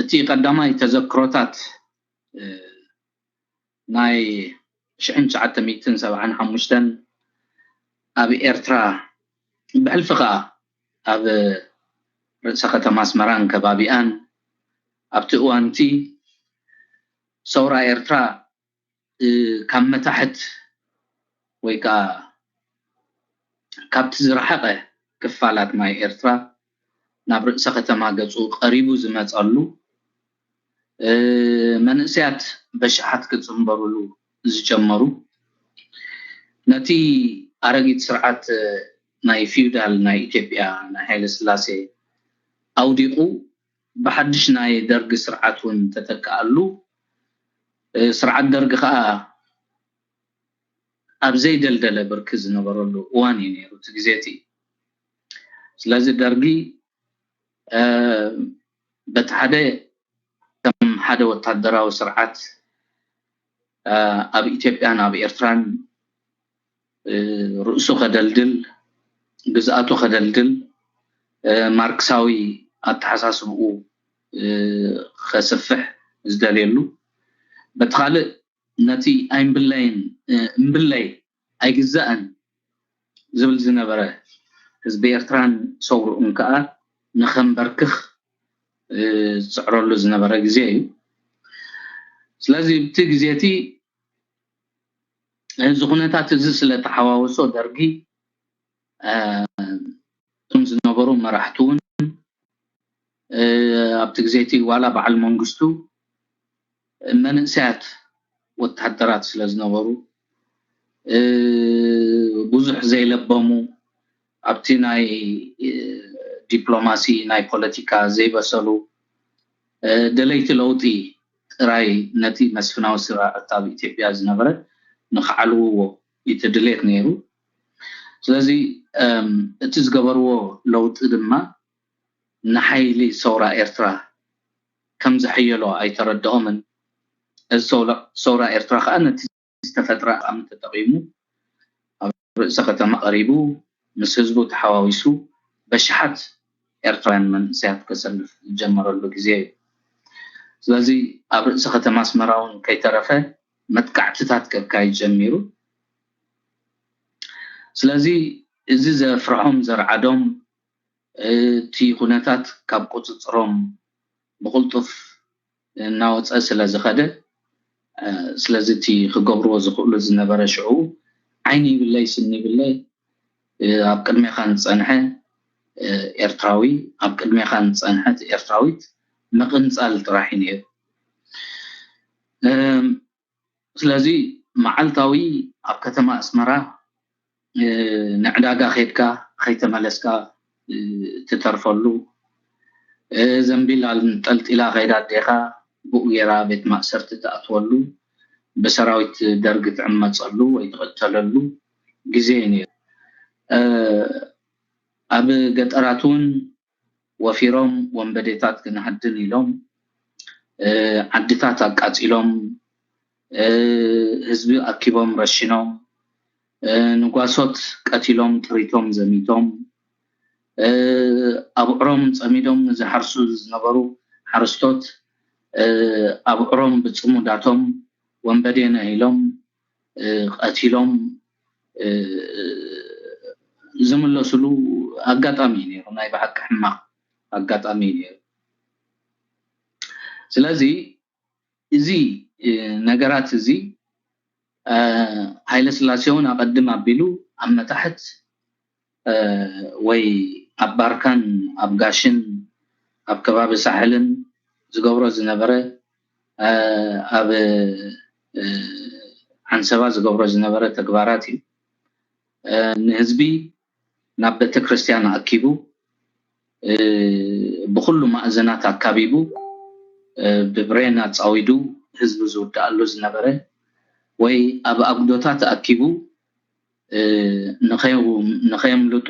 እቲ ቀዳማይ ተዘክሮታት ናይ ሽሕን ትሽዓተ ሚእትን ሰብዓን ሓሙሽተን ኣብ ኤርትራ፣ ብሕልፊ ከኣ ኣብ ርእሰ ከተማ ኣስመራን ከባቢኣን፣ ኣብቲ እዋንቲ ሰውራ ኤርትራ ካብ መታሕት ወይ ከዓ ካብቲ ዝረሓቐ ክፋላት ናይ ኤርትራ ናብ ርእሰ ከተማ ገጹ ቀሪቡ ዝመጸሉ፣ መንእሰያት በሽሓት ክጽንበሩሉ ዝጀመሩ፣ ነቲ ኣረጊት ስርዓት ናይ ፊውዳል ናይ ኢትዮጵያ ናይ ሃይለ ስላሴ ኣውዲቑ ብሓድሽ ናይ ደርጊ ስርዓት እውን ተተክኣሉ፣ ስርዓት ደርጊ ከዓ ኣብ ዘይደልደለ ብርኪ ዝነበረሉ እዋን እዩ ነይሩ እቲ ግዜ እቲ። ስለዚ ደርጊ በቲ ሓደ ከም ሓደ ወታደራዊ ስርዓት ኣብ ኢትዮጵያን ኣብ ኤርትራን ርእሱ ከደልድል፣ ግዝኣቱ ከደልድል፣ ማርክሳዊ ኣተሓሳስብኡ ከስፍሕ ዝደልየሉ፣ በቲ ካልእ ነቲ ኣይምብለይን እምብለይ ኣይግዛእን ዝብል ዝነበረ ህዝቢ ኤርትራን ሰውርኡን ከኣ ንኸንበርክኽ ዝፅዕረሉ ዝነበረ ግዜ እዩ። ስለዚ እቲ ግዜ እቲ እዚ ኩነታት እዚ ስለ ተሓዋወሶ ደርጊ እቶም ዝነበሩ መራሕቲ እውን ኣብቲ ግዜ እቲ ዋላ በዓል መንግስቱ መንእሰያት ወታደራት ስለ ዝነበሩ ብዙሕ ዘይለበሙ ኣብቲ ናይ ዲፕሎማሲ ናይ ፖለቲካ ዘይበሰሉ ደለይቲ ለውጢ ጥራይ ነቲ መስፍናዊ ስርዓት ኣብ ኢትዮጵያ ዝነበረ ንክዓልውዎ እቲ ድሌት ነይሩ። ስለዚ እቲ ዝገበርዎ ለውጢ ድማ ንሓይሊ ሰውራ ኤርትራ ከም ዘሐየሎ ኣይተረድኦምን። እዚ ሰውራ ኤርትራ ከዓ ነቲ ዝተፈጥረ ኣጋጣሚ ተጠቒሙ ኣብ ርእሰ ከተማ ቀሪቡ ምስ ህዝቡ ተሓዋዊሱ በሽሓት ኤርትራውያን መንእሰያት ከሰልፍ ዝጀመረሉ ግዜ እዩ። ስለዚ ኣብ ርእሰ ከተማ ኣስመራ እውን ከይተረፈ መጥቃዕትታት ከካይድ ጀሚሩ። ስለዚ እዚ ዘፍርሖም ዘርዓዶም እቲ ኩነታት ካብ ቁፅፅሮም ብቕልጡፍ እናወፀ ስለ ዝኸደ፣ ስለዚ እቲ ክገብርዎ ዝኽእሉ ዝነበረ ሽዑ ዓይኒ ይብለይ ስኒ ይብለይ ኣብ ቅድሜኻ ንፀንሐ ኤርትራዊ፣ ኣብ ቅድሜኻ ንፀንሐት ኤርትራዊት ምቕንፃል ጥራሕ እዩ ነይሩ። ስለዚ መዓልታዊ ኣብ ከተማ ኣስመራ ንዕዳጋ ከድካ ከይተመለስካ ትተርፈሉ፣ ዘንቢል ኣንጠልጢላ ከይዳ ኣዴኻ ብኡ ጌራ ቤት ማእሰርቲ ትኣትወሉ፣ ብሰራዊት ደርግ ትዕመፀሉ ወይ ትቕተለሉ ግዜ እዩ ነይሩ። ኣብ ገጠራት እውን ወፊሮም ወንበዴታት ክንሃድን ኢሎም ዓድታት ኣቃፂሎም፣ ህዝቢ ኣኪቦም ረሽኖም፣ ንጓሶት ቀቲሎም ጥሪቶም ዘሚቶም፣ ኣብዕሮም ፀሚዶም ዝሓርሱ ዝነበሩ ሓረስቶት ኣብዕሮም ብፅሙዳቶም ወንበዴነ ኢሎም ቀቲሎም ዝምለስሉ ኣጋጣሚ እዩ ነይሩ። ናይ ብሓቂ ሕማቕ ኣጋጣሚ እዩ ነይሩ። ስለዚ እዚ ነገራት እዚ ሃይለ ስላሴ እውን ኣቐድም ኣቢሉ ኣብ መታሕት ወይ ኣብ ባርካን ኣብ ጋሽን ኣብ ከባቢ ሳሕልን ዝገብሮ ዝነበረ ኣብ ዓንሰባ ዝገብሮ ዝነበረ ተግባራት እዩ። ንህዝቢ ናብ ቤተክርስትያን ኣኪቡ ብኩሉ ማእዘናት ኣካቢቡ ብብሬን ኣፃዊዱ ህዝቢ ዝውድኣሉ ዝነበረ ወይ ኣብ ኣጉዶታት ኣኪቡ ንኸየምልጡ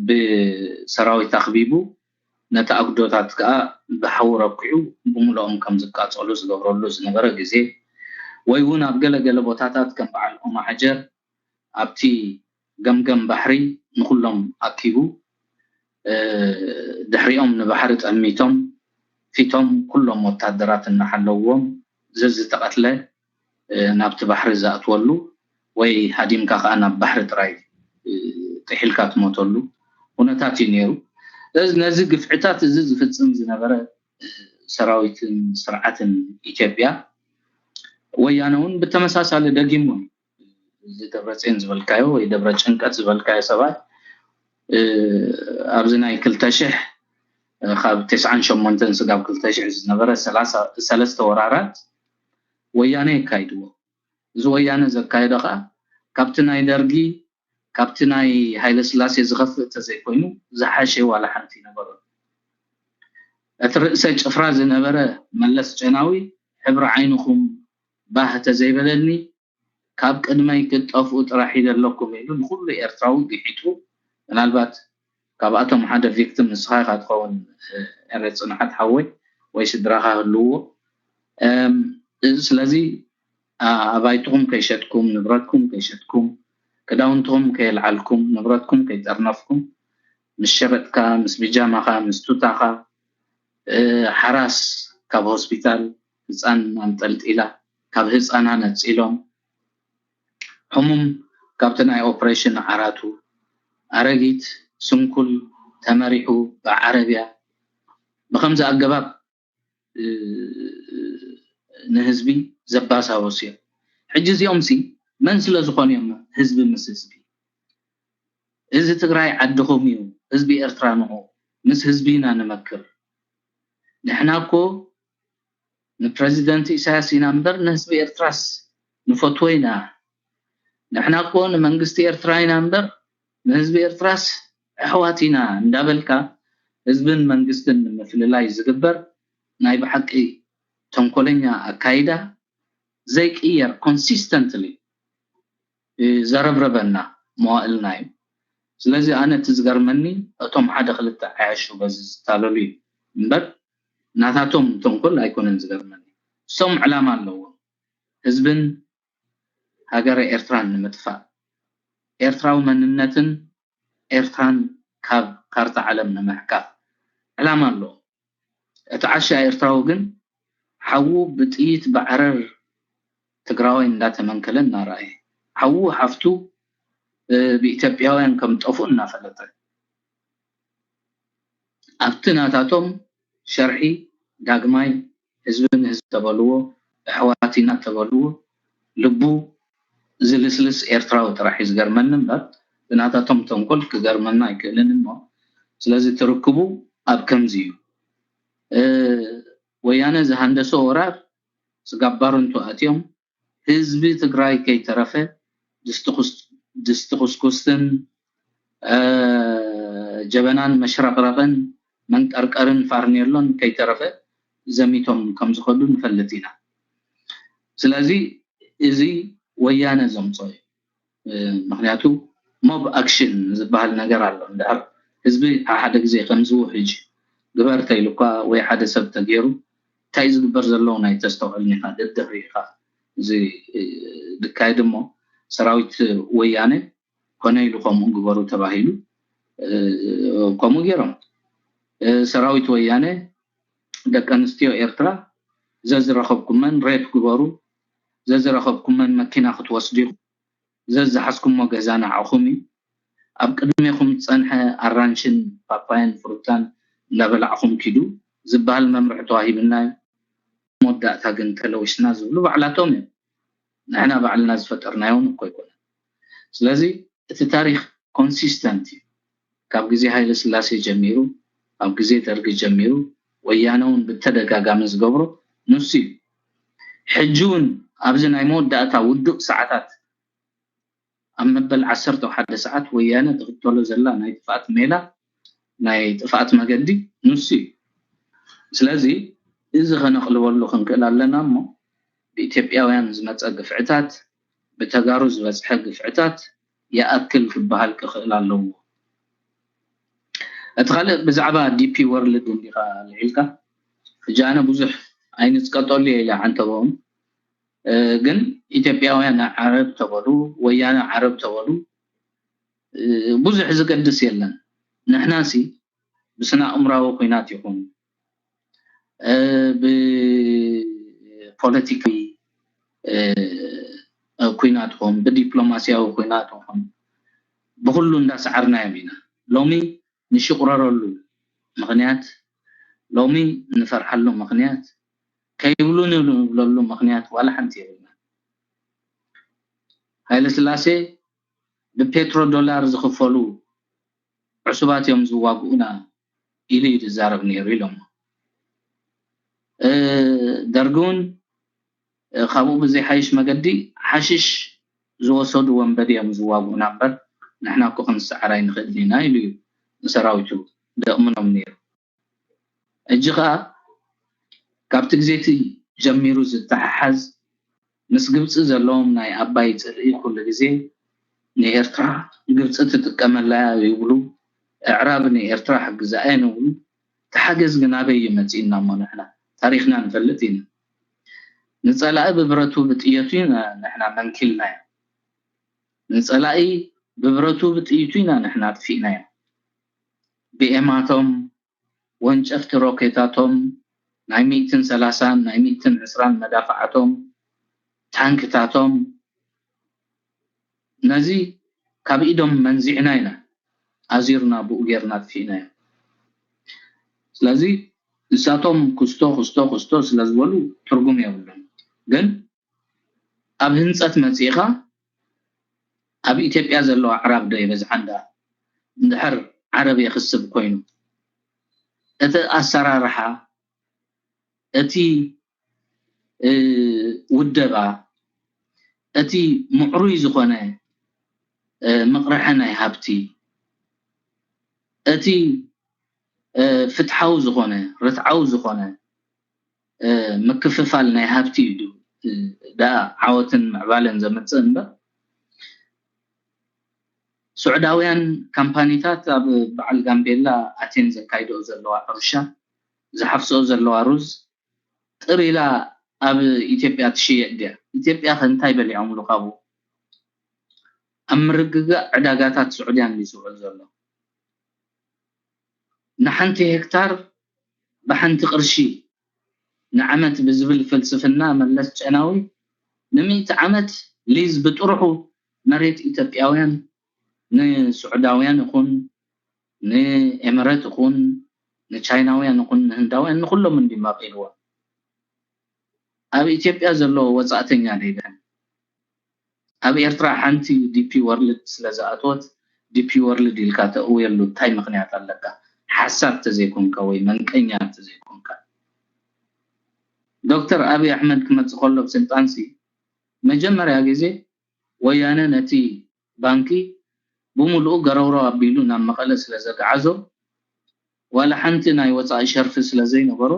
ብሰራዊት ኣኽቢቡ ነቲ ኣጉዶታት ከዓ ብሓዊ ረኪዑ ብምልኦም ከም ዝቃፀሉ ዝገብረሉ ዝነበረ ግዜ ወይ እውን ኣብ ገለ ገለ ቦታታት ከም በዓል ኦማሓጀር ኣብቲ ገምገም ባሕሪ ንኩሎም ኣኪቡ ድሕሪኦም ንባሕሪ ጠሚቶም ፊቶም ኩሎም ወታደራት እናሓለውዎም ዘዝተቐትለ ናብቲ ባሕሪ ዝኣትወሉ ወይ ሃዲምካ ከዓ ናብ ባሕሪ ጥራይ ጥሒልካ ትሞተሉ ኩነታት እዩ ነይሩ። ስለዚ ነዚ ግፍዕታት እዚ ዝፍፅም ዝነበረ ሰራዊትን ስርዓትን ኢትዮጵያ ወያነ እውን ብተመሳሳሊ ደጊሙ እዩ። እዚ ደብረፅዮን ዝበልካዮ ወይ ደብረ ጭንቀት ዝበልካዮ ሰብኣይ ኣብዚ ናይ ክልተ ሽሕ ካብ ተስዓን ሸሞንተን ስጋብ ክልተ ሽሕ ዝነበረ ሰለስተ ወራራት ወያነ የካይድዎ። እዚ ወያነ ዘካየዶ ከዓ ካብቲ ናይ ደርጊ ካብቲ ናይ ሃይለ ስላሴ ዝኸፍእ ተዘይኮይኑ ዝሓሸ ዋላ ሓንቲ ይነበሮ። እቲ ርእሰ ጭፍራ ዝነበረ መለስ ጨናዊ ሕብሪ ዓይንኹም ባህ ተዘይበለኒ ካብ ቅድመይ ክትጠፍኡ ጥራሕ ይደለኩም ኢሉ ንኩሉ ኤርትራዊ ግሒጡ ምናልባት ካብኣቶም ሓደ ቪክቲም ንስኻ ኢኻ ትኸውን ኤረ ፅንሓት ሓወይ ወይ ስድራኻ ህልውዎ ስለዚ ኣባይትኹም ከይሸጥኩም ንብረትኩም ከይሸጥኩም ክዳውንትኹም ከየልዓልኩም ንብረትኩም ከይጠርነፍኩም ምስ ሸበጥካ ምስ ብጃማኻ ምስ ቱታኻ ሓራስ ካብ ሆስፒታል ህፃን ኣንጠልጢላ ካብ ህፃና ነፂሎም ሕሙም ካብቲ ናይ ኦፕሬሽን ዓራቱ ኣረጊት ስንኩል ተመሪሑ ብዓረብያ ብከምዚ ኣገባብ ንህዝቢ ዘባሳበሱ እዮም። ሕጂ እዚኦም ሲ መን ስለ ዝኾኑ እዮም ህዝቢ ምስ ህዝቢ እዚ ትግራይ ዓድኹም እዩ ህዝቢ ኤርትራ ንዑ ምስ ህዝቢ ኢና ንመክር ንሕና እኮ ንፕረዚደንት ኢሳያስ ኢና እምበር ንህዝቢ ኤርትራስ ንፈትዎ ኢና ንሕና እኮ ንመንግስቲ ኤርትራ ኢና እምበር ንህዝቢ ኤርትራስ ኣሕዋት ኢና እንዳበልካ ህዝብን መንግስትን ንምፍልላይ ዝግበር ናይ ብሓቂ ተንኮለኛ ኣካይዳ ዘይቅየር consistently ዘረብረበና መዋእልና እዩ ስለዚ ኣነ እቲ ዝገርመኒ እቶም ሓደ ክልተ ዓያሹ በዚ ዝታለሉ እዩ እምበር ናታቶም ተንኮል ኣይኮነን ዝገርመኒ እሶም ዕላማ ኣለዎም ህዝብን ሃገረ ኤርትራን ንምጥፋእ ኤርትራዊ መንነትን ኤርትራን ካብ ካርታ ዓለም ንምሕካኽ ዕላማ ኣለዎም እቲ ዓሻ ኤርትራዊ ግን ሓዉ ብጥይት ብዓረር ትግራዋይ እንዳተመንከለ እናረኣየ ሓዉ ሓፍቱ ብኢትዮጵያውያን ከም ጠፍኡ እናፈለጠ ኣብቲ ናታቶም ሸርሒ ዳግማይ ህዝቢ ንህዝቢ ተበልዎ ኣሕዋት ኢና ተበልዎ ልቡ ዝልስልስ ኤርትራዊ ጥራሕ እዩ ዝገርመኒ እምበር ብናታቶም ተንኮል ክገርመና ኣይክእልን እሞ ስለዚ ትርክቡ ኣብ ከምዚ እዩ ወያነ ዝሃንደሶ ወራር ስጋብ ባርንቱ ኣትዮም ህዝቢ ትግራይ ከይተረፈ ድስቲ ኩስኩስትን ጀበናን መሽረቅረቅን መንቀርቀርን ፋርኔሎን ከይተረፈ ዘሚቶም ከምዝኸዱ ንፈልጥ ኢና ስለዚ እዚ ወያነ ዘምፅኦ እዩ ምክንያቱ ሞብ ኣክሽን ዝበሃል ነገር ኣሎ እንድሕር ህዝቢ ሓደ ግዜ ከምዚ ውሕጅ ግበር ተይሉ እኳ ወይ ሓደ ሰብ ተገይሩ እንታይ ዝግበር ዘለዉ ናይ ተስተውዕል ኒካ ደድሕሪ ኢካ እዚ ድካየድ እሞ ሰራዊት ወያነ ኮነ ኢሉ ከምኡ ግበሩ ተባሂሉ ከምኡ ገይሮም ሰራዊት ወያነ ደቂ ኣንስትዮ ኤርትራ ዘዝረኸብኩመን ሬፕ ግበሩ ዘዝረኸብኩመን መኪና ክትወስዱ ኢኹም ዘዝሓዝኩሞ ገዛ ንዓኹም እዩ ኣብ ቅድሜኹም ዝፀንሐ ኣራንሽን ፓፓያን ፍሩታን እንዳበላዕኹም ኪዱ ዝበሃል መምርሒ ተዋሂብና እዩ መወዳእታ ግን ተለዊስና ዝብሉ ባዕላቶም እዮም ንሕና ባዕልና ዝፈጠርናዮን እኮ ኣይኮነን ስለዚ እቲ ታሪክ consistent እዩ ካብ ግዜ ሃይለ ስላሴ ጀሚሩ ኣብ ግዜ ደርጊ ጀሚሩ ወያነ እውን ብተደጋጋሚ ዝገብሮ ንሱ እዩ ሕጂ እውን ኣብዚ ናይ መወዳእታ ውዱእ ሰዓታት ኣብ መበል ዓሰርተ ሓደ ሰዓት ወያነ ትኽተሎ ዘላ ናይ ጥፍኣት ሜላ ናይ ጥፍኣት መገዲ ንሱ እዩ ስለዚ እዚ ከነቕልበሉ ክንክእል ኣለና እሞ ብኢትዮጵያውያን ዝመፀ ግፍዕታት ብተጋሩ ዝበፅሐ ግፍዕታት ይኣክል ክበሃል ክኽእል ኣለዎ እቲ ካልእ ብዛዕባ ዲፒ ወርልድ እንዲኻ ልዒልካ ሕጂ ኣነ ብዙሕ ኣይንፅቀጠሉ እየ ኢለ ዓንተቦም ግን ኢትዮጵያውያን ዓረብ ተበሉ ወያነ ዓረብ ተበሉ ብዙሕ ዝገድስ የለን ንሕናሲ ብስነ ኣእምራዊ ኩናት ይኹን ብፖለቲካዊ ኩናት ኹን ብዲፕሎማሲያዊ ኩናት ኹን ብኩሉ እንዳሰዓርናዮም ኢና። ሎሚ ንሽቁረረሉ ምክንያት፣ ሎሚ ንፈርሓሉ ምክንያት፣ ከይብሉ ንብለሉ ምክንያት ዋላ ሓንቲ የብልና። ሃይለ ስላሴ ብፔትሮ ዶላር ዝኽፈሉ ዕሱባት እዮም ዝዋግኡና ኢሉ እዩ ዝዛረብ ነይሩ ኢሎም። ደርጊ እውን ካብኡ ብዘይሓይሽ መገዲ ሓሽሽ ዝወሰዱ ወንበዴ እዮም ዝዋግኡና እምበር ንሕና እኮ ክንሰዓር ኣይንኽእልን ኢና ኢሉ እዩ ንሰራዊቱ ደእምኖም ነይሩ። ሕጂ ኸዓ ካብቲ ግዜቲ ጀሚሩ ዝተሓሓዝ ምስ ግብፂ ዘለዎም ናይ ኣባይ ፅልኢ ኩሉ ግዜ ንኤርትራ ግብፂ ትጥቀመላ ይብሉ፣ ኣዕራብ ንኤርትራ ሕግዛ እየን ይብሉ። እቲ ሓገዝ ግን ኣበይ እዩ መፂእና እሞ ንሕና ታሪኽና ንፈልጥ ኢና። ንፀላኢ ብብረቱ ብጥየቱ ኢና ንሕና መንኪልናዮ። ንፀላኢ ብብረቱ ብጥይቱ ኢና ንሕና ኣጥፊእናዮ። ብኤማቶም፣ ወንጨፍቲ ሮኬታቶም፣ ናይ ሚእትን ሰላሳን ናይ ሚእትን ዕስራን መዳፍዓቶም፣ ታንክታቶም፣ ነዚ ካብ ኢዶም መንዚዕና ኢና ኣዚርና ብኡ ጌርና ኣጥፊእናዮ። ስለዚ ንሳቶም ክስቶ ክስቶ ክስቶ ስለ ዝበሉ ትርጉም የብሉን። ግን ኣብ ህንፀት መፂእኻ ኣብ ኢትዮጵያ ዘለዋ ኣዕራብ ዶ ይበዝሓ እንዳ እንድሕር ዓረብ የኽስብ ኮይኑ እቲ ኣሰራርሓ እቲ ውደባ እቲ ምዕሩይ ዝኾነ ምቕርሐ ናይ ሃብቲ እቲ ፍትሓዊ ዝኾነ ርትዓዊ ዝኾነ ምክፍፋል ናይ ሃብቲ እዩ ደኣ ዓወትን ምዕባለን ዘምፅእ እምበር ስዑዳውያን ካምፓኒታት ኣብ በዓል ጋምቤላ ኣትየን ዘካይደኦ ዘለዋ ሕርሻ ዝሓፍስኦ ዘለዋ ሩዝ ጥር ኢላ ኣብ ኢትዮጵያ ትሽየጥ ድያ? ኢትዮጵያ ከ እንታይ በሊዖምሉ ካብኡ? ኣብ ምርግጋእ ዕዳጋታት ስዑድያን እዩ ዝውዕል ዘሎ። ንሓንቲ ሄክታር ብሓንቲ ቅርሺ ንዓመት ብዝብል ፍልስፍና መለስ ጨናዊ ንምእቲ ዓመት ሊዝ ብጥርሑ መሬት ኢትዮጵያውያን ንስዑዳውያን ይኹን ንኤምረት ይኹን ንቻይናውያን ይኹን ንህንዳውያን ንኩሎም እንዲማቂልዎ ኣብ ኢትዮጵያ ዘለዎ ወፃእተኛ ደይብሕን ኣብ ኤርትራ ሓንቲ ዲፒ ወርልድ ስለ ዝኣተወት ዲፒ ወርልድ ኢልካ ተእውየሉ እንታይ ምክንያት ኣለካ? ሓሳብ ተዘይኮንካ ወይ መንቀኛ ተዘይኮንካ። ዶክተር ኣብይ ኣሕመድ ክመፅእ ከሎ ኣብ ስልጣንሲ መጀመርያ ግዜ ወያነ ነቲ ባንኪ ብምሉኡ ገረውረው ኣቢሉ ናብ መቐለ ስለ ዘግዓዞ ዋላ ሓንቲ ናይ ወፃኢ ሸርፊ ስለ ዘይነበሮ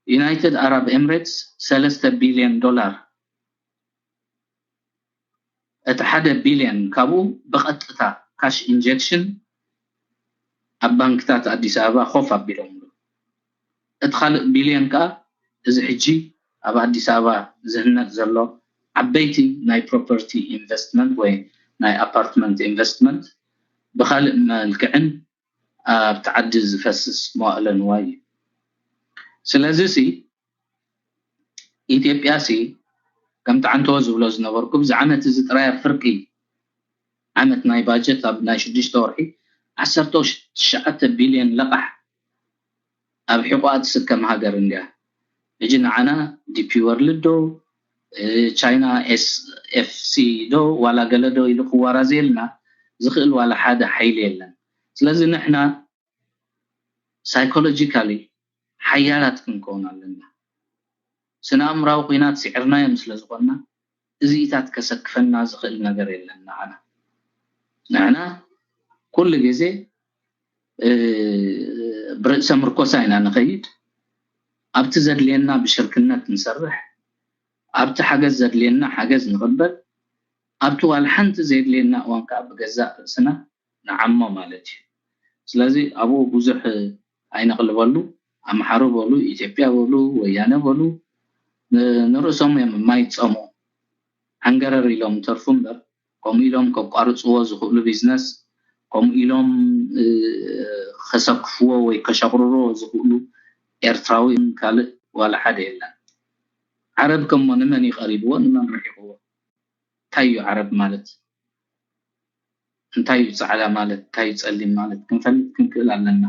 ዩናይትድ ኣራብ ኤምሬትስ ሰለስተ ቢልዮን ዶላር እቲ ሓደ ቢልዮን ካብኡ ብቐጥታ ካሽ ኢንጀክሽን ኣብ ባንክታት ኣዲስ ኣበባ ኮፍ ኣቢሎምሉ። እቲ ካልእ ቢልዮን ከዓ እዚ ሕጂ ኣብ ኣዲስ ኣበባ ዝህነፅ ዘሎ ዓበይቲ ናይ ፕሮፐርቲ ኢንቨስትመንት ወይ ናይ ኣፓርትመንት ኢንቨስትመንት ብካልእ መልክዕን ኣብቲ ዓዲ ዝፈስስ መዋእለ ንዋይ እዩ። ስለዚ ሲ ኢትዮጵያ ሲ ከምቲ ዓንተወ ዝብሎ ዝነበርኩ ብዚ ዓመት እዚ ጥራይ ኣብ ፍርቂ ዓመት ናይ ባጀት ኣብ ናይ ሽዱሽተ ወርሒ ዓሰርተ ትሽዓተ ቢልዮን ለቓሕ ኣብ ሒቋ ትስከም ሃገር እንድያ። ሕጂ ንዓና ዲፒ ወርልድ ዶ ቻይና ኤስኤፍሲ ዶ ዋላ ገለ ዶ ኢሉ ክዋራዘየልና ዝኽእል ዋላ ሓደ ሓይሊ የለን። ስለዚ ንሕና ሳይኮሎጂካሊ ሓያላት ክንከውን ኣለና። ስነ ኣእምራዊ ኩናት ስዒርናዮም ስለ ዝኾንና እዚኢታት ከሰክፈና ዝኽእል ነገር የለን ንዓና። ንሕና ኩሉ ግዜ ብርእሰ ምርኮሳ ኢና ንኸይድ። ኣብቲ ዘድልየና ብሽርክነት ንሰርሕ፣ ኣብቲ ሓገዝ ዘድልየና ሓገዝ ንቕበል፣ ኣብቲ ዋላ ሓንቲ ዘየድልየና እዋን ከዓ ብገዛእ ርእስና ንዓሞ ማለት እዩ። ስለዚ ኣብኡ ብዙሕ ኣይነቕልበሉ። ኣምሓሩ በሉ፣ ኢትዮጵያ በሉ፣ ወያነ በሉ ንርእሶም እዮም ማይ ጸሙ ሓንገረር ኢሎም ተርፉ እምበር ከምኡ ኢሎም ከቋርፅዎ ዝኽእሉ ቢዝነስ ከምኡ ኢሎም ከሰክፍዎ ወይ ከሸቕርሮ ዝኽእሉ ኤርትራዊ ካልእ ዋላ ሓደ የለን። ዓረብ ከሞ ንመን እዩ ቀሪብዎ? ንመን ርሒቕዎ? እንታይ እዩ ዓረብ ማለት? እንታይ እዩ ፃዕዳ ማለት? እንታይ እዩ ፀሊም ማለት? ክንፈልጥ ክንክእል ኣለና።